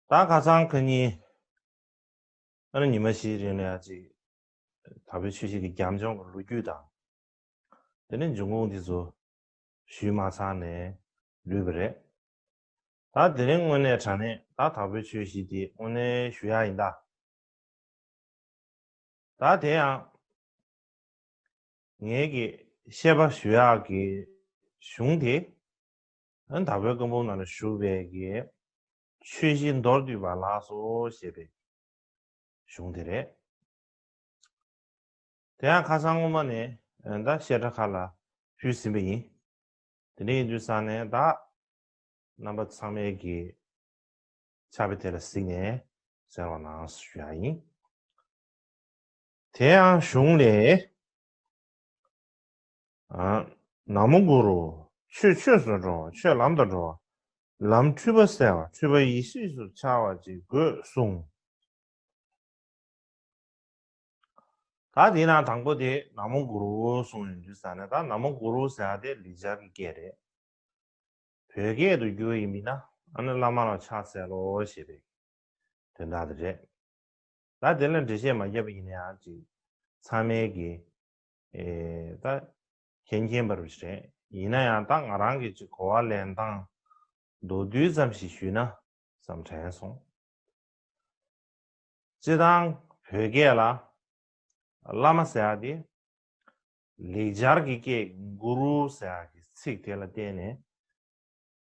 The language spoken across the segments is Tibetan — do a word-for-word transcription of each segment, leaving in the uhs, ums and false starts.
ད་ཁ་སང་ཁ་ཉིན་ཨ་ནི་ཉི་མ་བཞིའི་རིང་ལ་ཡ་ཅིག་དྭགས་པོའི་ཆོས་བཤད་ཀྱི་རྒྱབ་ལྗོངས་ཀྱི་ལོ་རྒྱུས་དང་། དེ་ནས་འབྱུང་ཁུངས་འདི་ཚོ་ཞུས་མ་ཚར་ནས་ལུས་པ་རེད། ད་དེ་རིང་དངོས་གནས་དྲང་གནས་ད་དྭགས་པོའི་ཆོས་བཤད་འདི་དངོས་གནས་ཞུ་ཡག་ཡིན་ད། ད་དེ་ཡང་ངེད་ཀྱི་བཤད་པ་ཞུ་ཡག་གི་གཞུང་དེ་ཨ་ནི་དྭགས་པོའི་བཀའ་འབུམ་ནང་ལ་བཞུགས་པའི་གི་ཆོས་བཤད་མདོར་བསྡུས་པ་ལགས་སོ་ཞེས་པའི་གཞུང་དེ་རེད། དེ་ཡང་ཁ་སང་སྔོན་མ་ནས་ད་བཤད་གྲྭ་ཁག་ལ་ཕུལ་ཟིན་པ་ཡིན། དེ་འདྲ་ཡིན་དུས་ཙང་ནས་ད་རྣམ་པ་ཚང་མས་ཀྱི་ཕྱག་དཔེ་དེ་ལ་གཟིགས་ནས་གསན་རོགས་གནང་ཞུ་ཡག་ཡིན། དེ་ཡང་གཞུང་ལས། ཨ། ན་མོ་གུ་རུ། ཆོས་ཆོས་སུ་འགྲོ་བ། ཆོས་ལམ་དུ་འགྲོ་བ། ལམ་འཁྲུལ་པ་སེལ་བ། འཁྲུལ་པ་ཡེ་ཤེས་སུ་འཆར་བ་ཅིག་དགོས་གསུངས། ད་དེའི་ནང་དང་པོ་དེ་ན་མོ་གུ་རུ་གསུངས་ཡོང་དུས་ཙང་ནས། ད་ན་མོ་གུ་རུ་ཟེར་ཡག་དེ་ལེགས་སྦྱར་གྱི་སྐད་རེད། བོད་སྐད་དུ་བསྒྱུར་བ་ཡིན་ན་ཨ་ནི་བླ་མ་ལ་ཕྱག་འཚལ་ལོ་ཞེས་པའི་དོན་དག་དེ་རེད། ད་དེ་ལ་འགྲེལ་བཤད་མ་བརྒྱབ་པ་ཡིན་ན་ཡང་ཅིག་ཚང་མས་ཀྱི་ཨེ་ད་མཁྱེན་མཁྱེན་པ་རུ་ཞིག་རེད། ཡིན་ན་ཡང་ད་ང་རང་གི་ཅིག་གོ་བ་ལེན་སྟངས་མདོར་བསྡུས་ཙམ་ཞིག་ཞུས་ན་བསམ་དྲན་སོང་། སྤྱིར་བཏང་བོད་སྐད་ལ་བླ་མ་ཟེར་ཡག་དེ་ལེགས་སྦྱར་གྱི་སྐད་གུ་རུ་ཟེར་ཡག་གི་ཚིག་དེ་ལ་བརྟེན་ནས་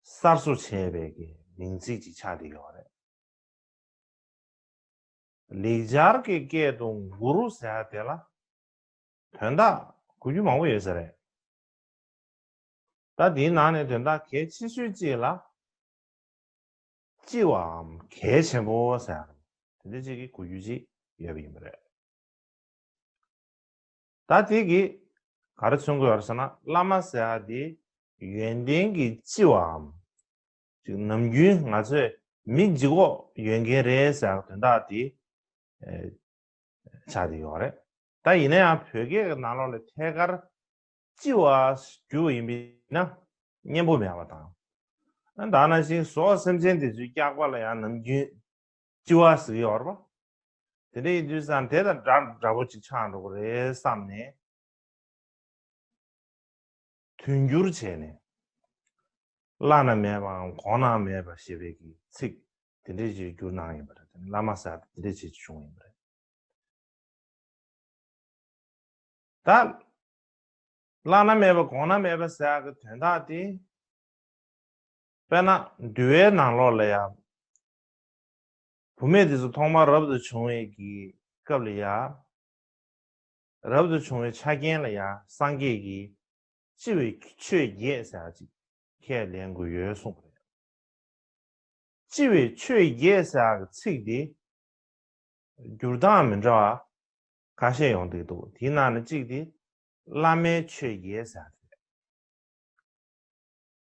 གསར་བཟོ་བྱས་པའི་གི་མིང་ཚིག་ཅིག་ཆགས་བསྡད་ཡོད་རེད། ལེགས་སྦྱར་གྱི་སྐད་དུ་གུ་རུ་ཟེར་ཡག་དེ་ལ་དོན་དག་གོ་རྒྱུ་མང་པོ་ཡོད་ས་རེད། ད་དེའི་ནང་ནས་དོན་དག་གལ་ཆེ་ཤོས་གཅིག་ལ་ལྕི་བའམ་གལ་ཆེན་པོ་ཟེར་ཡག་དེ་འདྲ་ཅིག་གི་གོ་རྒྱུ་ཅིག་ཡོད་པ་ཡིན་པ་རེད། ད་དེ་གིས་ག་རེ་མཚོན་གྱི་ཡོད་རེད་ཟེར་ན། བླ་མ་ཟེར་ཡག་དེ་ཡོན་ཏན་གྱི་ལྕི་བའམ། ཅིག་ནམ་རྒྱུན་ང་ཚོས་མི་ལྗིད་ཁོག་ཡོད་མཁན་རེད་ཟེར་ཡག་དོན་དག་དེ་ཨེ་ཆགས་བསྡད་ཡོད་རེད། ད་ཡིན་ན་ཡང་བོད་སྐད་ཀྱི་ནང་ལོགས་ལ་ཐད་ཀར་ལྕི་བ་བསྒྱུར་བ་ཡིན་པ་ཡིན་ན་སྙན་པོ་མེད་པ་དང་། ད་ནང་བཞིན་ཟོག་སེམས་ཅན་དེ་ཚོའི་སྐྱག་པ་ལ་ཡང་ནམ་རྒྱུན་ལྕི་བ་ཟེར་གྱི་ཡོད་རེད་པ། དེ་འདྲ་ཡིན་དུས་ཙང་དེ་དང་འདྲ་འདྲ་པོ་ཅིག་ཆགས་འགྲོ་གི་རེད་བསམ་ནས། མཐུན་འགྱུར་བྱས་ནས། བླ་ན་མེད་པའམ་གོང་ན་མེད་པ་ཞེས་པའི་གི་ཚིག་དེ་འདྲས་ཅིག་བསྒྱུར་གནང་ཡིན་པ་རེད། བླ་མ་ཟེར་དེ་འདྲས་ཅིག་བྱུང་ཡིན་པ་རེད། ད་བླ་ན་མེད་པ་གོང་ན་མེད་པ་ཟེར་ཡག་གི་དོན་དག་དེ། དཔེར་ན་འདུལ་བའི་ནང་ལོགས་ལ་ཡང་བུད་མེད་དེ་ཚོ་ཐོག་མར་རབ་ཏུ་བྱུང་བའི་གི་སྐབས་ལ་ཡང་། རབ་ཏུ་བྱུང་བའི་ཆ་རྐྱེན་ལ་ཡང་སངས་རྒྱས་ཀྱིས་ལྕི་བའི་ཆོས་བརྒྱད་ཟེར་ཡག་ཅིག་ཁས་ལེན་དགོས་ཡོད་གསུངས་པ་རེད། ལྕི་བའི་ཆོས་བརྒྱད་ཟེར་ཡག་གི་ཚིག་འདི་བསྒྱུར་སྟངས་མི་འདྲ་བ་ཁ་ཤས་ཡོང་གི་འདུག་དེའི་ནང་ནས་གཅིག་དེ་བླ་མའི་ཆོས་བརྒྱད་ཟེར་ཡག་དེ་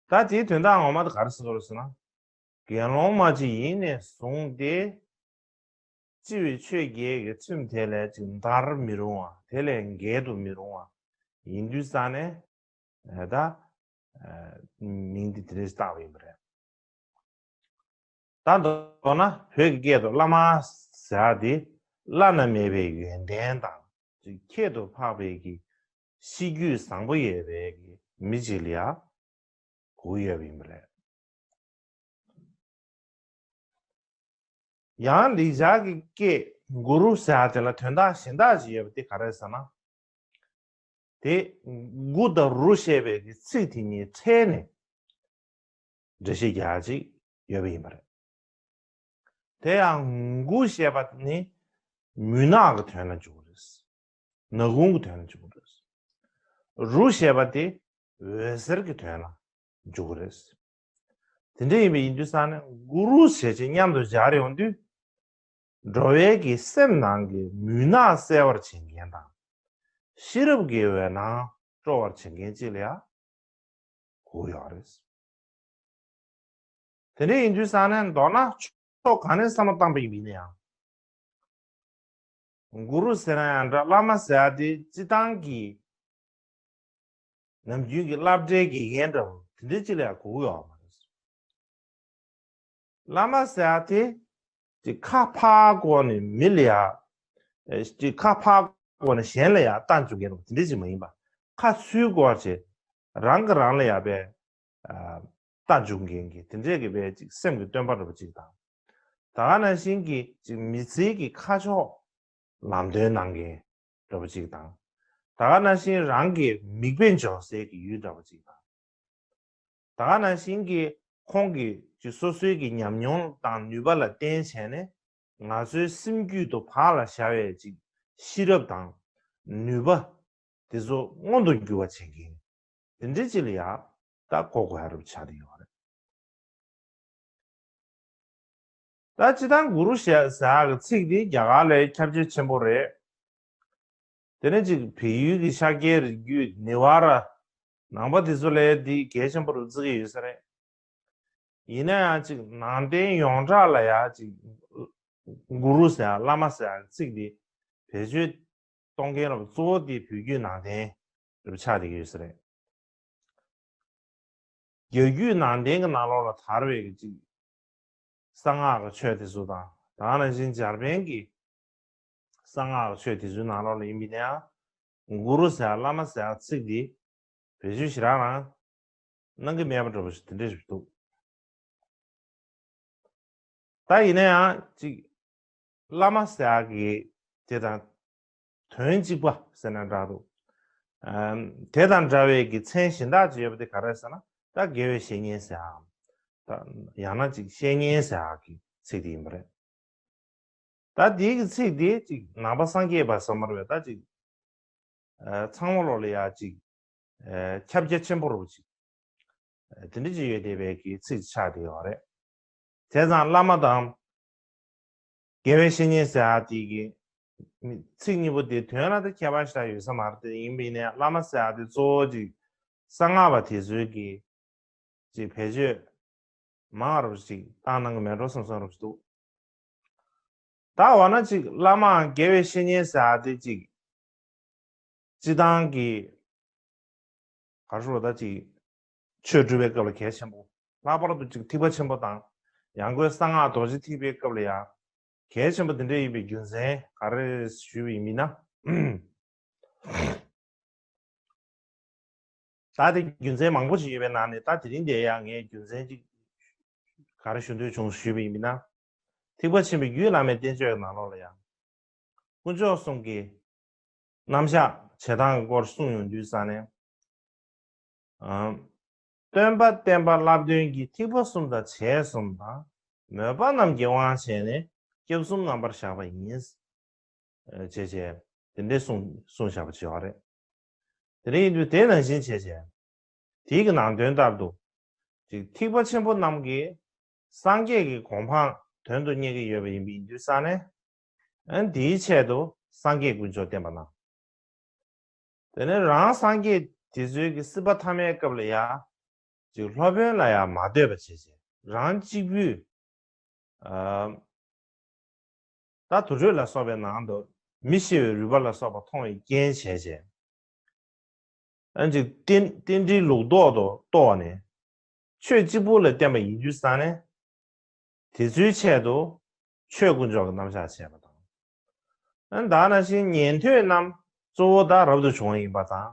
རེད། ད་དེའི་དོན་དག་ངོ་མ་དེ་ག་རེ་ཟེར་དགོས་རེད་ཟེར་ན། དགེ་སློང་མ་ཅིག་ཡིན་ནས་བཟུང་སྟེ། ལྕི་བའི་ཆོས་བརྒྱད་ཀྱི་ཚུལ་དེ་ལས་ཅིག་འདར་མི་རུང་བ། དེ་ལས་འགལ་དུ་མི་རུང་བ་ཡིན་དུས་ཙང་ནས། ད་མིང་འདི་དེ་འདྲས་བཏགས་པ་ཡིན་པ་རེད། ད་མདོར་ན་བོད་ཀྱི་སྐད་དུ་བླ་མ་ཟེར་ཡག་དེ་བླ་ན་མེད་པའི་ཡོན་ཏན་དང་། ཅིག་ཁྱད་དུ་འཕགས་པའི་གི་གཤིས་རྒྱུད་བཟང་པོ་ཡོད་པའི་གི་མི་ཅིག་ལ་ཡང་གོ་ཡོད་པ་ཡིན་པ་རེད། ཡང་ལེགས་སྦྱར་གྱི་སྐད་གུ་རུ་ཟེར་ཡག་དེ་ལ་དོན་དག་གཞན་དག་ཅིག་ཡོད་པ་དེ་ག་རེ་ཟེར་ན། དེ་གུ་དང་རུ་ཞེས་པའི་གི་ཚིག་དེ་གཉིས་ཕྲལ་ནས་འགྲེལ་བཤད་རྒྱག་ཡག་ཅིག་ཡོད་པ་ཡིན་པ་རེད། དེ་ཡང་གུ་ཞེས་པ་ནི་མུན་ནག་གི་དོན་ལ་འཇུག་གི་རེད། ནག་ཁུང་གི་དོན་ལ་འཇུག་གི་རེད། རུ་ཞེས་པ་དེ་འོད་ཟེར་གྱི་དོན་ལ་འཇུག་གི་རེད། དེ་འདྲ་ཡིན་པ་ཡིན་དུས་ཙང་ནས་གུ་རུ་ཞེས་བྱས་མཉམ་དུ་སྦྱར་ཡོང་དུས། འགྲོ་བའི་གི་སེམས་ནང་གི་མུན་ནག་སེལ་བར་བྱེད་མཁན་དང་། ཤེས་རབ་ཀྱི་འོད་སྣང་སྤྲོ་བར་བྱེད་མཁན་ཅིག་ལ་ཡང་གོ་ཡོད་རེད། དེ་འདྲ་ཡིན་དུས་ཙང་ནས་མདོར་ན་ཕྱོགས་གང་ནས་བསམ་བློ་བཏང་པ་ཡིན་ན་ཡང་། གུ་རུ་ཟེར་ན་ཡང་འདྲ། བླ་མ་ཟེར་ཡག་དེ་སྤྱིར་བཏང་གི་ནམ་རྒྱུན་གྱི་སློབ་གྲྭའི་དགེ་རྒན་འདྲ་བོ་དེ་འདྲ་ཅིག་ལ་ཡང་གོ་གི་ཡོད་མ་རེད། བླ་མ་ཟེར་ཡག་དེ་ ཅིག་ཁ་ཕར་བསྐོར་ནས་མི་ལ་ཡ། ཨེ་ཅིག་ཁ་ཕར་བསྐོར་ནས་གཞན་ལ་ཡ་རྟ་འཇུ་མཁན་རེད་པ། དེ་འདྲ་ཅིག་མ་ཡིན་པ། ཁ་ཚུར་བསྐོར་བྱས་རང་གིས་རང་ལ་ཡ་པའི་ཨ་རྟ་འཇུ་མཁན་གྱི་དེ་འདྲས་ཀྱི་པའི་ཅིག་སེམས་ཀྱི་སྟོན་པ་འདྲ་པོ་ཅིག་དང་། ད་ག་ནང་བཞིན་གྱི་ཅིག་མི་ཚེ་གི་ཁ་ཕྱོགས་ལམ་སྟོན་གནང་མཁན་འདྲ་པོ་ཅིག་དང་། ད་ག་ནང་བཞིན་རང་གི་མིག་དཔེ་འཇོག་སའི་གི་ཡུལ་འདྲ་པོ་ཅིག་དང་། ད་ག་ནང་བཞིན་གྱི་ཁོང་གི་ཅིག་སོ་སོའི་གི་ཉམས་མྱོང་དང་ནུས་པ་ལ་བརྟེན་བྱས་ནས་ང་ཚོའི་སེམས་རྒྱུད་དུ་བག་ལ་ཞ་བའི་ཅིག་ཤེས་རབ་དང་ནུས་པ་དེ་ཚོ་མངོན་དུ་འགྱུར་བ་བྱེད་མཁན་དེ་འདྲ་ཅིག་ལ་ཡ་ད་གོ་དགོས་ཡ་རབ་ཆགས་བསྡད་ཡོད་རེད། ད་སྤྱིར་བཏང་གུ་རུ་ཞེས་ཟེར་ཡག་གི་ཚིག་འདི་རྒྱ་གར་ལ་ཁྱབ་ཆེ་ཆེན་པོ་རེད། དེ་ནས་ཅིག་བལ་ཡུལ་གྱི་ཤཱཀྱའི་རིགས་རྒྱུད་ནེ་ཝ་ར་ནང་པ་དེ་ཚོ་ལ་འདི་གལ་ཆེན་པོ་རུ་བརྩི་གི་ཡོད་ས་རེད། ཡིན་ན་ཡང་ཅིག་ནང་བསྟན་ཡོངས་གྲགས་ལ་ཡང་ཅིག་གུ་རུ་ཟེར་ཡག་བླ་མ་ཟེར་ཡག་ཚིག་འདི་བེད་སྤྱོད་གཏོང་མཁན་རབ་གཙོ་བོ་དེ་བོད་བརྒྱུད་ནང་བསྟན་རུ་ཆགས་བསྡད་ཀྱི་ཡོད་ས་རེད། རྒྱ་བརྒྱུད་ནང་བསྟན་གྱི་ནང་ལོགས་ལ་དར་བའི་གི་ཅིག་གསང་སྔགས་ཀྱི་ཆོས་དེ་ཚོ་དང་ད་ག་ནང་བཞིན་འཇར་པན་གྱི་གསང་སྔགས་ཀྱི་ཆོས་དེ་ཚོའི་ནང་ལོགས་ལ་ཡིན་པ་ཡིན་ན་ཡང་གུ་རུ་ཟེར་ཡག་བླ་མ་ཟེར་ཡག་ཚིག་འདི་བེད་སྤྱོད་ཞེ་དྲག་རང་གནང་གི་མེད་པ་འདྲ་པོ་ཞིག་དེ་འདྲ་ཞིག་འདུག་ད་ཡིན་ན་ཡང་ཅིག་བླ་མ་ཟེར་ཡག་གི་དེ་དང་དོན་གཅིག་པ་ཟེར་ན་འདྲ་འདུག་ཨམ། དེ་དང་འདྲ་བའི་གི་མཚན་གཞན་དག་ཅིག་ཡོད་པ་དེ་ག་རེ་ཟེར་ན་ད་དགེ་བའི་བཤེས་གཉེན་ཟེར་ཡག་ད་ཡང་ན་ཅིག་བཤེས་གཉེན་ཟེར་ཡག་གི་ཚིག་དེ་ཡིན་པ་རེད། ད་དེའི་གི་ཚིག་དེ་ཅིག་ནང་པ་སངས་རྒྱས་པ་ཟེར་མ་རེད་པས། ད་ཅིག་ཨ་ཚང་མ་ལོག་ལ་ཡ་ཅིག་ཨ་ཁྱབ་རྒྱ་ཆེན་པོ་རུ་ཅིག་ཨ་དེ་འདྲ་ཅིག་ཡོད་བསྡད་པའི་གི་ཚིག་ཆགས་བསྡད་ཡོད་རེད། བྱས་ཙང་བླ་མ་དང་དགེ་བའི་བཤེས་གཉེན་ཟེར་ཡག་དེ་གི་ཚིག་གཉིས་པོ་དེ་དོན་ལ་ད་ཁྱད་པར་ཞེ་དྲག་ཡོད་ས་མ་རེད། དེ་ཡིན་པ་ཡིན་ནའི་བླ་མ་ཟེར་ཡག་དེ་གཙོ་བོ་ཅིག་གསང་སྔགས་པ་དེ་ཚོའི་གི་ཅིག་བེད་སྤྱོད་མང་རུ་ཅིག་བཏང་གནང་གི་མེད་འགྲོ་བསམ་བསམ་རུ་ཅིག་འདུག་ད་འོ་ན་ཅིག་བླ་མའང་དགེ་བའི་བཤེས་གཉེན་ཟེར་ཡག་དེ་ཅིག་སྤྱིར་བཏང་གི་ག་རེ་ཞུ་དགོས་ད་ཅིག་ཆོས་སྒྲུབ་པའི་སྐབས་ལ་གལ་ཆེན་པོ། ལྷག་པར་དུ་ཅིག་ཐེག་པ་ཆེན་པོ་དང་ཡང་སྒོས་གསང་སྔགས་རྡོ་རྗེ་ཐེག་པའི་སྐབས་ལ་ཡང་གལ་ཆེན་པོ་དེ་འདྲ་ཡིན་པའི་རྒྱུ་མཚན་ག་རེ་ཞུས་པ་ཡིན་མིན་ན། ད་དེ་རྒྱུ་མཚན་མང་པོ་ཞིག་ཡོད་པའི་ནང་ནས་ད་དེ་རིང་འདིར་ཡང་ངས་རྒྱུ་མཚན་ཅིག་ག་རེ་ཞུ་འདོད་བྱུང་ཞུས་པ་ཡིན་ན། ཐེག་པ་ཆེན་པོའི་རྒྱུད་བླ་མའི་བསྟན་བཅོས་ཀྱི་ནང་ལོགས་ལ་ཡང་། དཀོན་མཆོག་གསུམ་གྱི་རྣམ་གཞག་བྱེད་སྟངས་ཀྱི་སྐོར་གསུངས་ཡོང་དུས་ཙང་ནས། ཨམ། སྟོན་པ་བསྟན་པ་བསླབ་སྟོན་གྱི་ཐེག་པ་གསུམ་དང་བྱས་གསུམ་དང་མོས་པ་རྣམས་ཀྱི་དབང་བྱས་ནས་སྐྱབས་གསུམ་རྣམ་པར་བཞག་པ་ཡིན། བྱས་བྱས་དེ་འདྲའི་གསུངས་གསུངས་བཞག་པ་ཅིག་ཡོད་རེད། དེ་འདྲ་ཡིན་དུས་དེ་ནང་བཞིན་བྱས་བྱས། དེའི་གི་ནང་དོན་ལྟར་དུ། ཅིག་ཐེག་པ་ཆེན་པོ་རྣམས་ཀྱིས་སངས་རྒྱས་ཀྱི་གོ་འཕང་དོན་དུ་གཉེར་གྱི་ཡོད་པ་ཡིན་པ་ཡིན་དུས་ཙང་ནས། ཨ་ནི་དེའི་ཆེད་དུ་སངས་རྒྱས་དཀོན་མཆོག་བསྟན་པ་གནང་། དེ་ནས་རང་སངས་རྒྱས་དེ་ཚོའི་གི་སྲིད་པ་ཐ་མའི་སྐབས་ལ་ཡང་། ཅིག་སློབ་དཔོན་ལ་ཡང་མ་ལྟོས་པ་བྱས་བྱས་རང་གཅིག་པུས། ཨ། ད་དུར་ཁྲོད་ལ་སོགས་པའི་ནང་དུ་མི་ཤི་བའི་རུས་པ་ལ་སོགས་པ་མཐོང་བའི་རྐྱེན་བྱས་བྱས། ཨ་ནི་ཅིག་རྟེན་རྟེན་འབྲེལ་ལུགས་ལྡོག་ཏུ་གཏོར་ནས་ཆོས་གཅིག་པུ་ལ་བརྟེན་པ་ཡིན་དུས་ཙང་ནས། དེ་ཚོའི་ཆེད་དུ་ཆོས་དཀོན་མཆོག་གི་རྣམ་གཞག་བྱས་པ་དང་། ཨ་ནི་ད་ནང་བཞིན་ཉན་ཐོས་རྣམས་གཙོ་བོ་ད་རབ་ཏུ་བྱུང་བ་ཡིན་པ་དང་།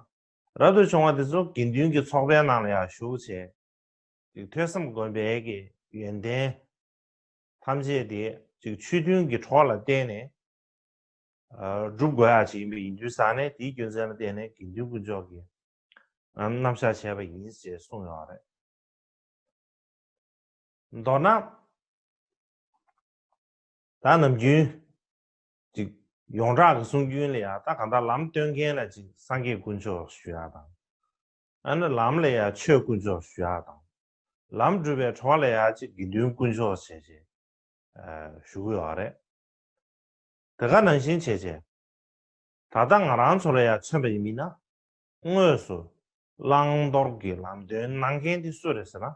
རབ་ཏུ་བྱུང་བ་དེ་ཚོ་དགེ་འདུན་གྱི་ཚོགས་པའི་ནང་ལ་ཡང་ཞུགས་བྱས། ཅིག་ཐོས་བསམ་སྒོམ་པའི་གི་ཡོན་ཏན་ཐམས་ཅད་དེ་ཅིག་ཆོས་མཐུན་གྱི་གྲོགས་ལ་བརྟེན་ནས་ཨ་སྒྲུབ་དགོས་ཡག་ཅིག་ཡིན་པ་ཡིན་དུས་ཙང་ནས་དེའི་རྒྱུ་མཚན་ལ་བརྟེན་ནས་དགེ་འདུན་དཀོན་མཆོག་གི་ཨ་རྣམ་གཞག་བྱས་པ་ཡིན་ཞེས་གསུངས་ཡོད་རེད། མདོར་ན། ད་ནམ་རྒྱུན་ཅིག་ཡོངས་གྲགས་ཀྱི་གསུང་རྒྱུན་ལ་ཡང་ད་གང་ལྟར་ལམ་སྟོན་མཁན་ལ་ཅིག་སངས་རྒྱས་དཀོན་མཆོག་ཞུ་ཡག་དང་། ཨ་ནི་ལམ་ལ་ཡང་ཆོས་དཀོན་མཆོག་ཞུ་ཡག་དང་། ལམ་སྒྲུབ་པའི་གྲོགས་ལ་ཡང་ཅིག་དགེ་འདུན་དཀོན་མཆོག་བྱས་བྱས་ཨ་ཞུ་གི་ཡོད་རེད། དེ་ག་ནང་བཞིན་བྱས་བྱས། ད་ལྟ་ང་རང་ཚོ་ལ་ཡང་མཚོན་པ་ཡིན་མིན་ན། དངོས་སུ་བླང་དོར་གྱི་ལམ་སྟོན་གནང་མཁན་དེ་སུ་རེད་ཟེར་ན།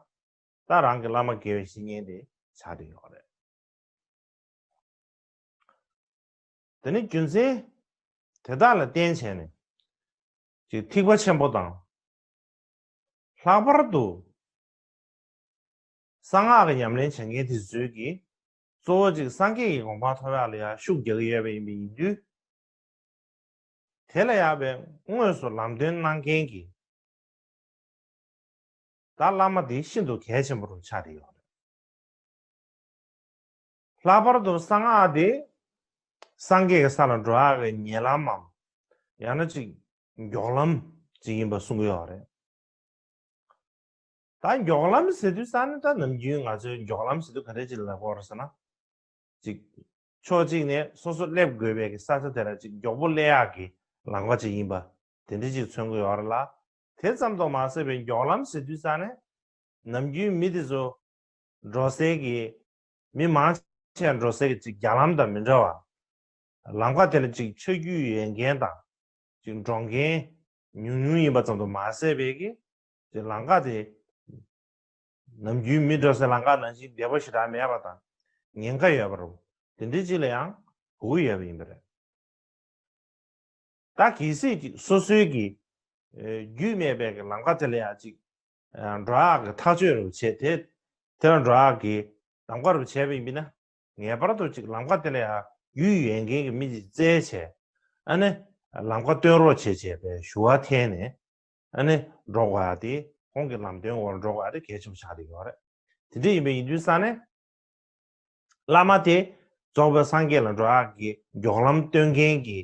ད་རང་གི་བླ་མ་དགེ་བའི་བཤེས་གཉེན་དེ་ཆགས་བསྡད་ཡོད་རེད། དེ་ནི་རྒྱུ་མཚན་དེ་དག་ལ་བརྟེན་བྱས་ནས་ཀྱི་ཐེག་པ་ཆེན་པོ་དང་། ལྷག་པར་དུ་གསང་སྔགས་ཀྱི་ཉམས་ལེན་བྱེད་མཁན་དེ་ཚོའི་གི་ གཙོ་བོ་ཅིག་སངས་རྒྱས་ཀྱི་གོ་འཕང་ཐོབ་ཡག་ལ་ཡང་ཤུགས་རྒྱག་གི་ཡོད་པ་ཡིན་པ་ཡིན་དུས། དེ་ལ་ཡང་བའི་དངོས་སུ་ལམ་སྟོན་གནང་མཁན་གྱི་ད་བླ་མ་དེ་ཤིན་ཏུ་གལ་ཆེན་པོ་རུ་ཆགས་བསྡད་ཡོད་རེད། ལྷག་པར་དུ་གསང་སྔགས་དེ་སངས་རྒྱས་ཀྱི་ས་ལ་འགྲོ་ཡག་གི་ཉེ་ལམ་མམ། ཡང་ན་ཅིག་མགྱོགས་ལམ་ཅིག་ཡིན་པ་གསུང་གི་ཡོད་རེད། ད་མགྱོགས་ལམ་ཟེར་དུས་ས་ནི་ད་ནམ་རྒྱུན་ང་ཚོས་མགྱོགས་ལམ་ཟེར་དུས་ག་འདྲ་ཅིག་ལབ་ཀྱི་ཡོད་རེད་ཟེར་ན། ཅིག་ཕྱོགས་གཅིག་ནས་སོ་སོ་སླེབས་དགོས་པའི་གི་ས་ཆ་དེ་ལ་ཅིག་མགྱོགས་པོ་སླེབས་ཡག་གི་ལམ་ཁ་ཅིག་ཡིན་པ་དེ་འདྲ་ཅིག་མཚོན་གྱི་ཡོད་རེད་ལ། དེ་ཙམ་དུ་མ་ཟད་པའི་མགྱོགས་ལམ་ཟེར་དུས་ས་ནི་ནམ་རྒྱུན་མི་དེ་ཚོ་འགྲོ་སའི་གི་མི་མང་ཆེ་འགྲོ་སའི་གི་ཅིག་རྒྱ་ལམ་དང་མི་འདྲ་བ། ལམ་ཁ་དེ་ལ་ཅིག་ཆ་རྒྱུས་ཡོད་མཁན་དང་། ཅིག་འགྲོ་མཁན་ཉུང་ཉུང་ཡིན་པ་ཙམ་དུ་མ་ཟད་པའི་གི་ཅིག་ལམ་ཁ་དེ་ནམ་རྒྱུན་མི་འགྲོ་སའི་ལམ་ཁ་ནང་བཞིན་བདེ་པོ་ཞེ་དྲག་མེད་པ་དང་ཉེན་ཁ་ཡོད་པ་རུ་དེ་འདྲའི་ཅིག་ལ་ཡང་གོ་གི་ཡོད་པ་ཡིན་པ་རེད། ད་གལ་སྲིད་ཅིག་སོ་སོའི་གི་ཨེ་རྒྱུས་མེད་པའི་གི་ལམ་ཁ་དེ་ལ་ཡང་ཅིག་ཨ་འགྲོ་ཡག་གི་ཐག་གཅོད་རུ་བྱས་ཏེ་དེ་ལ་འགྲོ་ཡག་གི་གདམ་ག་རུ་བྱས་པ་ཡིན་པ་ན་ངེས་པར་དུ་ཅིག་ལམ་ཁ་དེ་ལ་ཡང་རྒྱུས་ཡོད་མཁན་གྱི་མི་ཅིག་བཙལ་བྱས། ཨ་ནི་ལམ་ཁ་སྟོན་རོགས་བྱས་བྱས་པའི་ཞུ་བ་འཐེན་ནས་ཨ་ནི་འགྲོ་དགོས་ཡག་དེ་ཁོང་གི་ལམ་སྟོན་འོག་ལ་འགྲོ་དགོས་ཡག་དེ་གལ་ཆེན་པོ་ཆགས་བསྡད་ཡོད་རེད། དེ་འདྲ་ཡིན་པ་ཡིན་དུས་ས་ནས། བླ་མ་དེ་རྫོགས་པའི་སངས་རྒྱས་ལ་འགྲོ་ཡག་གི་མགྱོགས་ལམ་སྟོན་མཁན་གྱི་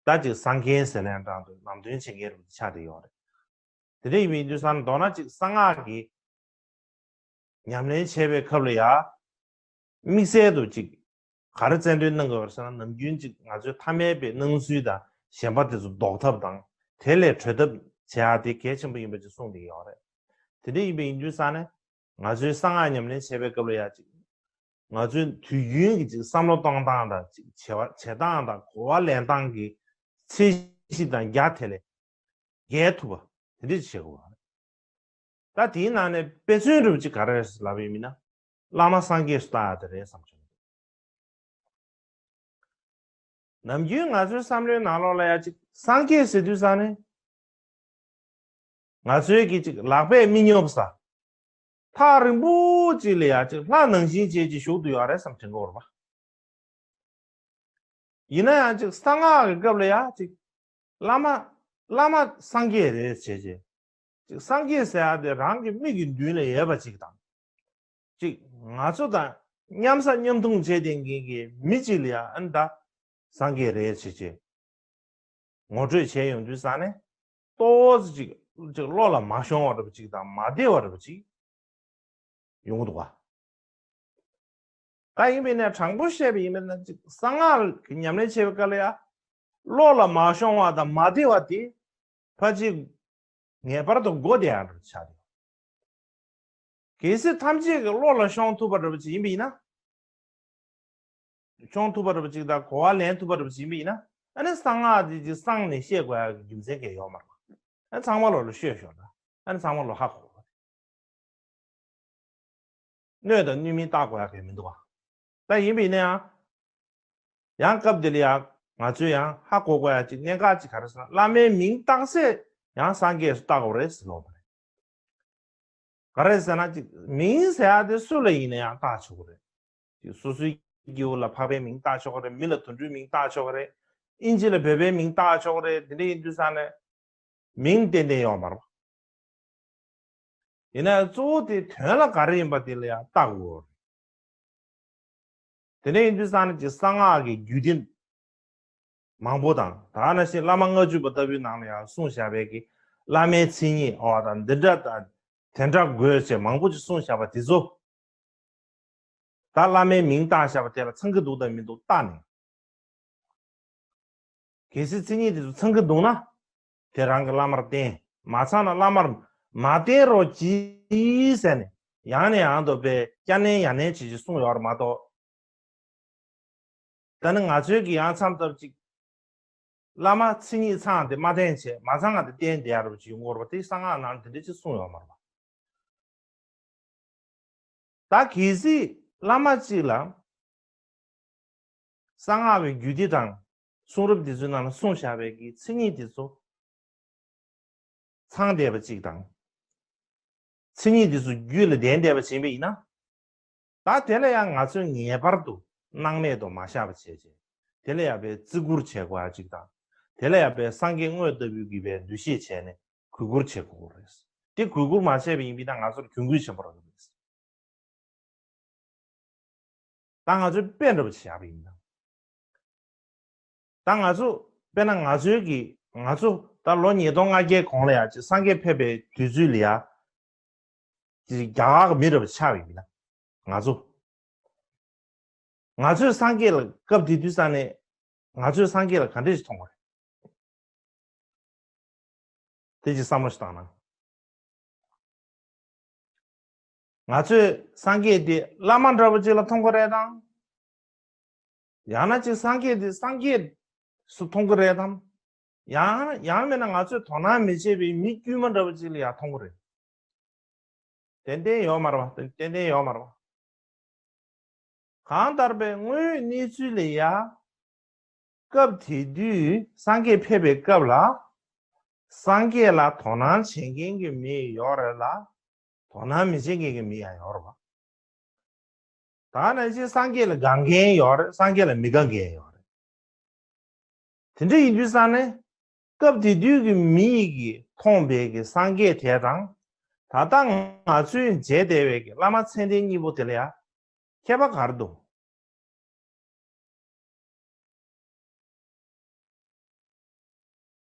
ད་ཅིག་སངས་རྒྱས་ཟེར་ནའང་འདྲ་འདུག་ལམ་སྟོན་བྱེད་མཁན་རུ་ཆགས་བསྡད་ཡོད་རེད། དེ་འདྲ་ཡིན་པའི་དུས་ཙང་མདོར་ན་ཅིག་གསང་སྔགས་ཀྱི་ཉམས་ལེན་བྱེད་པའི་སྐབས་ལ་ཡང་དམིགས་བསལ་དུ་ཅིག་ག་རེ་རྩལ་འདོན་གནང་དགོས་པ་རེད་ཟེར་ན། ནམ་རྒྱུན་ཅིག་ང་ཚོའི་ཐ་མལ་པའི་སྣང་ཚུལ་དང་ཞེན་པ་དེ་ཚོ་ཟློག་ཐབས་དང་དེ་ལས་གྲོལ་ཐབས་བྱེད་ཡག་དེ་གལ་ཆེན་པོ་ཡིན་པ་ཅིག་གསུངས་བསྡད་ཀྱི་ཡོད་རེད། དེ་འདྲ་ཡིན་པའི་ཡིན་དུས་ཙང་ནས། ང་ཚོའི་གསང་སྔགས་ཉམས་ལེན་བྱེད་པའི་སྐབས་ལ་ཡང་ཅིག་ང་ཚོའི་དུས་རྒྱུན་གྱི་ཅིག་བསམ་བློ་གཏོང་སྟངས་དང་ཅིག་བྱེད་པ་བྱེད་སྟངས་དང་གོ་བ་ལེན་སྟངས་ཀྱི་ཚད་གཞི་དང་རྒྱ་དེ་ལས་བརྒལ་ཐུབ་པ་དེ་འདྲ་ཅིག་བྱེད་དགོས་པ་རེད། ད་དེའི་ནང་ནས་དཔེ་མཚོན་རུ་ཅིག་ག་རེ་རེད་ལབ་པ་ཡིན་ན། བླ་མ་སངས་རྒྱས་སུ་བལྟ་ཡག་དེ་རེད་བསམ་བྱུང་། ནམ་རྒྱུན་ང་ཚོའི་བསམ་བློའི་ནང་ལོགས་ལ་ཡ་ཅིག་སངས་རྒྱས་ཟེར་དུས་ཙང་ནས། ང་ཚོའི་གི་ཅིག་ལག་པས་མི་སྙོབ་ས། ཐག་རིང་པོ་ཅིག་ལ་ཡ་ཅིག་ལྷ་ནང་བཞིན་བྱས་ཅིག་བཞུགས་བསྡད་ཡོད་རེད་བསམ་དྲན་གྱི་ཡོད་རེད་པ། ཡིན་ན་ཡང་ཅིག་གསང་སྔགས་ཀྱི་སྐབས་ལ་ཡ་ཅིག་བླ་མ་བླ་མ་སངས་རྒྱས་རེད་བྱས་བྱས། ཅིག་སངས་རྒྱས་ཟེར་ཡ་དེ་རང་གི་མིག་གི་མདུན་ལ་ཡོད་པ་ཅིག་དང་། ཅིག་ང་ཚོ་དང་མཉམ་ཟ་མཉམ་འཐུང་བྱས་བསྡད་མཁན་གྱི་མི་གཅིག་ལ་ཡ་ཨ་ནི་ད་སངས་རྒྱས་རེད་བྱས་བྱས། ངོ་སྤྲོད་བྱས་ཡོང་དུས་ཙང་ནས་ཏོག་ཙམ་ཅིག་ཅིག་བློ་ལ་མ་ཤོང་བ་འདྲ་པོ་ཅིག་དང་མ་བདེ་བ་འདྲ་པོ་ཅིག་ཡོང་གི་འདུག་ག། ད་ཡིན་པས་ན་དྲང་པོ་བཤད་པ་ཡིན་པས་ན་ཅིག་གསང་སྔགས་ཀྱི་ཉམས་ལེན་བྱེད་པའི་སྐབས་ལ་ཡ་བློ་ལ་མ་ཤོང་བ་དང་མ་བདེ་བ་དེ་ཕལ་ཆེར་ངེས་པར་དུ་དགོས་བསྡད་ཡག་འདྲ་པོ་ཆགས་འདུག། གལ་སྲིད་ཐམས་ཅད་ཀྱི་བློ་ལ་ཤོང་ཐུབ་པ་འདྲ་པོ་ཅིག་ཡིན་པ་ཡིན་ན། ཤོང་ཐུབ་པ་འདྲ་པོ་ཅིག་དང་གོ་བ་ལེན་ཐུབ་པ་འདྲ་པོ་ཅིག་ཡིན་པ་ཡིན་ན། ཨ་ནི་གསང་སྔགས་དེ་ཅིག་གསང་ནས་བཤད་དགོས་ཡག་གི་རྒྱུ་མཚན་གང་ཡང་ཡོད་མ་རེད། ཨ་ནི་ཚང་མ་ལོ་ལ་ཤོད་ཤོད་ལ། ཨ་ནི་ཚང་མ་ལོ་ཧ་གོ། སྣོད་དང་སྣོད་མིན་བརྟག་དགོས་ཡག་གང་ཡང་མི་འདུག་ག། ད་ཡིན་པ་ཡིན་ན་ཡང་། ཡང་སྐབས་འདི་ལ་ཡང་ང་ཚོས་ཡང་ཧ་གོ་དགོས་ཡག་ཅིག་གནད་འགག་ཅིག་ག་རེ་ཟེར་ན། བླ་མའི་མིང་བཏགས་སའི་ཡང་སངས་རྒྱས་སུ་བཏགས་དགོས་རེད་ཟེར་ལབ་པ་རེད། ག་རེ་ཟེར་ན་ཅིག་མིང་ཟེར་ཡག་དེ་སུ་ལ་ཡིན་ན་ཡང་བཏགས་ཆོག་གི་རེད། ཅིག་སོ་སོའི་སྐྱེ་བོ་ལ་འཕགས་པའི་མིང་བཏགས་ཆོག་གི་རེད། མི་ལ་དུད་འགྲོའི་མིང་བཏགས་ཆོག་གི་རེད། ཨིན་ཇི་ལ་བོད་པའི་མིང་བཏགས་ཆོག་གི་རེད། དེ་འདྲ་ཡིན་དུས་ཙང་ནས་མིང་ཏན་ཏན་ཡོད་མ་རེད། ཡིན་ན་ཡང་གཙོ་བོ་དེ་དོན་ལ་ག་རེ་ཡིན་པ་དེ་ལ་ཡང་བལྟ་དགོས། དེ་འདྲ་ཡིན་དུས་ཙང་ནས་ཀྱི་གསང་སྔགས་ཀྱི་རྒྱུད་སྡེ་མང་པོ་དང་། ད་ནང་བཞིན་བླ་མ་ལྔ་བཅུ་པ་ལྟ་བུའི་ནང་ལ་ཡང་གསུངས་བཞག་པའི་གི་བླ་མའི་མཚན་ཉིད་འོ་དང་འདི་འདྲ་དང་དེ་འདྲ་དགོས་ཅེས་མང་པོ་ཅིག་གསུངས་བཞག་པ་དེ་ཚོ། ད་བླ་མའི་མིང་བཏགས་བཞག་པ་དེ་ལ་ཚང་གི་འདུག་དང་མི་འདུག་བལྟ་ནས། གལ་སྲིད་མཚན་ཉིད་དེ་ཚོ་ཚང་གི་འདུག་ན། དེ་རང་གི་བླ་མར་བསྟེན། མ་ཚང་ན་བླ་མར་མ་བསྟེན་རོགས་གྱིས་ཟེར་ནས་ཡང་ནས་ཡང་དུ་དཔེ་བསྐྱར་ནས་ཡང་ནས་བྱེད་ཀྱི་གསུངས་ཡོད་རེད་མ་གཏོགས། ད་ནི་ང་ཚོའི་གི་ཡང་མཚམས་ཐབས་ཅིག་བླ་མ་མཚན་ཉིད་ཚང་དེ་མ་བསྟེན་བྱས་མ་ཚང་ང་དེ་བསྟེན་བསྡད་ཡ་རོགས་ཀྱི་ཡོང་གི་རེད་པ། དེ་གསང་སྔགས་ནང་དེ་འདྲ་ཅིག་གསུངས་ཡོད་མ་རེད་པ། ད་གལ་སྲིད་བླ་མ་གཅིག་ལ་གསང་སྔགས་པའི་རྒྱུད་སྡེ་དང་གསུང་རབ་འདི་ཚོའི་ནང་ལ་གསུངས་བཞག་པའི་གི་མཚན་ཉིད་དེ་ཚོ་ཚང་བསྡད་པ་གཅིག་དང་། མཚན་ཉིད་དེ་ཚོ་རྒྱུད་ལ་ལྡན་བསྡད་པ་ཅིག་ཡིན་པ་ཡིན་ན། ད་དེ་ལ་ཡང་ང་ཚོས་ངེས་པར་དུ་ སྣང་མེད་དུ་མ་བཞག་པ་བྱས་བྱས། དེ་ལ་ཡང་པའི་བརྩི་བཀུར་བྱེད་དགོས་ཡ་གཅིག་དང་། དེ་ལ་ཡང་པའི་སངས་རྒྱས་དངོས་ལྟ་བུའི་གི་པའི་འདུ་ཤེས་བྱས་ནས་གུས་བཀུར་བྱེད་དགོས་རེད། དེ་གུས་བཀུར་མ་བྱས་པ་ཡིན་པས་ན་ང་ཚོར་གྱོང་གུད་ཆེན་པོ་རག་གི་རེད། ད་ང་ཚོས་དཔེ་འདྲ་པོ་ཞིག་བཞག་པ་ཡིན་ན། ད་ང་ཚོ་དཔེར་ན་ང་ཚོའི་གི་ང་ཚོ་ད་ལོ་ཉིས་སྟོང་ལྔ་བརྒྱའི་གོང་ལ་ཡ་ཅིག་སངས་རྒྱས་ཕེབས་པའི་དུས་ཚོད་ལ་ཡ། ཅིག་རྒྱ་གར་གི་མི་འདྲ་པོ་ཆགས་པ་ཡིན་ན། ང་ཚོ། ང་ཚོས་སངས་རྒྱས་ལ་སྐབས་དེ་དུས་ས་ནས་ང་ཚོས་སངས་རྒྱས་ལ་ག་འདྲ་ཞིག་མཐོང་བ་རེད། དེ་ཅིག་བསམ་བློ་ཞིག་བཏང་ན། ང་ཚོས་སངས་རྒྱས་དེ་བླ་མ་འདྲ་པོ་ཅིག་ལ་མཐོང་གི་རེད་དམ། ཡང་ན་ཅིག་སངས་རྒྱས་དེ་སངས་རྒྱས་སུ་མཐོང་གི་རེད་དམ། ཡང་ཡང་མིན་ན་ང་ཚོས་དོ་སྣང་མི་བྱེད་པའི་མི་དཀྱུས་མ་འདྲ་པོ་ཅིག་ལ་ཡང་མཐོང་གི་རེད། ཏན་ཏན་ཡོད་མ་རེད་པ། ཏན་ཏན་ཡོད་མ་རེད་པ། གང་ལྟར་པའི་དངོས་ཡོད་གནས་ཚུལ་ལ་ཡ། སྐབས་དེ་དུས་སངས་རྒྱས་ཕེབས་པའི་སྐབས་ལ། སངས་རྒྱས་ལ་དོ་སྣང་བྱེད་མཁན་གྱི་མི་ཡོད་རེད་ལ། དོ་སྣང་མི་བྱེད་མཁན་གྱི་མི་ཡང་ཡོད་རེད་པ། ད་ནང་བཞིན་སངས་རྒྱས་ལ་དགའ་མཁན་ཡོད་རེད། སངས་རྒྱས་ལ་མི་དགའ་མཁན་ཡོད་རེད། དེ་འདྲ་ཡིན་དུས་ཙང་ནས། སྐབས་དེ་དུས་ཀྱི་མི་ཡིས་ཀྱིས་མཐོང་པའི་གི་སངས་རྒྱས་དེ་དང་། ད་ལྟ་ང་ཚོས་མཇལ་བསྡད་པའི་གི་བླ་མ་མཚན་ལྡན་གཉིས་པོ་དེ་ལ་ཡང་ཁྱད་པར་ག་རེ་འདུག་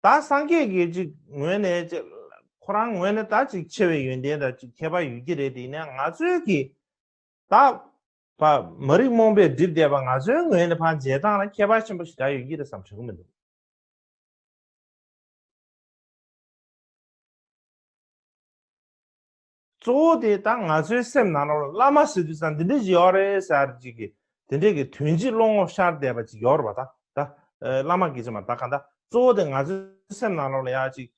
ད་སངས་རྒྱས་ཀྱི་ཅིག་ངོས་ནས་ཅིག་ཁོ་རང་ངོས་ནས་ད་ཅིག་ཆེ་བའི་ཡོན་ཏན་དང་ཅིག་ཁྱད་པར་ཡོད་ཀྱི་རེད། དེ་ཡིན་ན་ང་ཚོའི་གི་ད་བ་མ་རིག་རྨོངས་པས་བསྒྲིབས་བསྡད་པ་ང་ཚོའི་ངོས་ནས་ཕར་མཇལ་སྟངས་ལ་ཁྱད་པར་ཆེན་པོ་ཞིག་ད་ཡོད་ཀྱི་རེད་བསམ་དྲན་གྱི་མི་འདུག་གཙོ་བོ་དེ་ད་ང་ཚོའི་སེམས་ནང་ལོགས་ལ་བླ་མ་ཟེར་དུས་ཙང་འདི་འདྲ་ཞིག་ཡོད་རེད་ཟེར་ཅིག་གི་དེ་འདྲས་ཀྱི་དོན་སྤྱི་བློ་ངོར་ཤར་བསྡད་པ་ཅིག་ཡོད་རེད་པ། ད་ད་བླ་མ་སྐད་ཆ་མ་ད་གང་ད་གཙོ་བོ་དེ་ང་ཚོའི་སེམས་ནང་ལོགས་ལ་ཡ་ཅིག་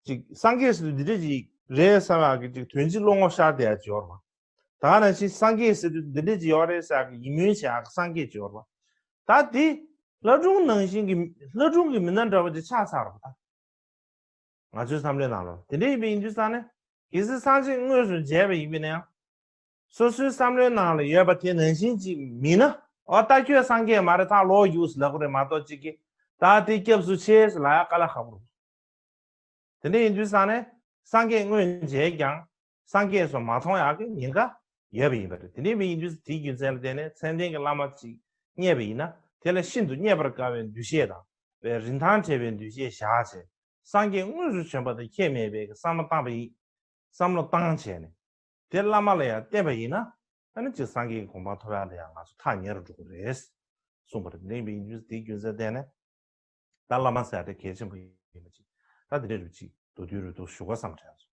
ཅིག་སངས་རྒྱས་ཟེར་དུས་འདི་འདྲ་ཞིག་རེད་བསམ་ཡག་གི་ཅིག་དོན་སྤྱི་བློ་ངོར་ཤར་བསྡད་ཡག་ཅིག་ཡོད་རེད་པ། ད་ག་ནང་བཞིན་སངས་རྒྱས་ཟེར་དུས་འདི་འདྲ་ཅིག་ཡོད་རེད་ཟེར་ཡག་གི་ཡིད་སྨོན་བྱེད་ཡག་གི་སངས་རྒྱས་ཅིག་ཡོད་རེད་པ། ད་དེ་ལྷ་སྒྲུང་ནང་བཞིན་གྱི་ལྷ་སྒྲུང་གི་མི་སྣ་འདྲ་བ་ཅིག་ཆགས་ཚར་རེད་པ་ད། ང་ཚོའི་བསམ་བློའི་ནང་ལ་དེ་འདྲ་ཡིན་པ་ཡིན་དུས་ཙང་ནས་གལ་སྲིད་སངས་རྒྱས་དངོས་སུ་མཇལ་བ་ཡིན་པ་ན་ཡང་། སོ་སོའི་བསམ་བློའི་ནང་ལ་ཡོད་པ་དེ་ནང་བཞིན་ཅིག་མིན་ན། ཨོ་ད་ཁྱོད་སངས་རྒྱས་མ་རེད། ད་ལོག་རྒྱུགས་ལབ་ཀྱི་རེད་མ་གཏོགས་ཅིག་གིས་ད་དེ་སྐྱབས་སུ་མཆི་ལབ་ཡག་དཀའ་ལས་ཁག་པོ་རེད། དེ་འདྲ་ཡིན་དུས་ཙང་ནས་སངས་རྒྱས་དངོས་མཇལ་ཀྱང་སངས་རྒྱས་སུ་མ་མཐོང་ཡག་གི་ཉེན་ཁ་ཡོད་པ་ཡིན་པ་རེད། དེ་འདྲ་ཡིན་དུས་དེའི་རྒྱུ་མཚན་ལ་བརྟེན་ནས་མཚན་ལྡན་གྱི་བླ་མ་ཅིག་རྙེད་པ་ཡིན་ན་དེ་ལ་ཤིན་ཏུ་རྙེད་པར་དཀའ་བའི་འདུ་ཤེས་དང་བའི་རིན་ཐང་བྲལ་བའི་འདུ་ཤེས་བཞག་བྱས། སངས་རྒྱས་དངོས་སུ་བྱོན་པ་དང་ཁྱད་མེད་པའི་བསམ་བློ་བཏང་པ་ཡིན། བསམ་བློ་བཏང་བྱས་ནས་དེ་བླ་མ་ལ་ཡང་བརྟེན་པ་ཡིན་ན། ཨ་ནི་ཅིག་སངས་རྒྱས་ཀྱི་གོ་འཕང་ཐོབ་ཡག་ལ་ཡང་ང་ཚོ་ཐག་ཉེ་རུ་འགྲོ་གི་རེད་གསུངས་པ་རེད། དེ་འདྲ་ཡིན་པའི་རྒྱུ་དེའི་རྒྱུ་མཚན་བརྟེན་ནས་ད་བླ་མ་ཟེར་ཡག་དེ་གལ་ཆེན་པོ་ཡིན་པ་ཅིག་ད་དེ་འདྲ་རུ་ཅིག་མདོར་བསྡུས་རུ་འདུག་ཞུ་དགོས་བསམ་དྲན་སོང་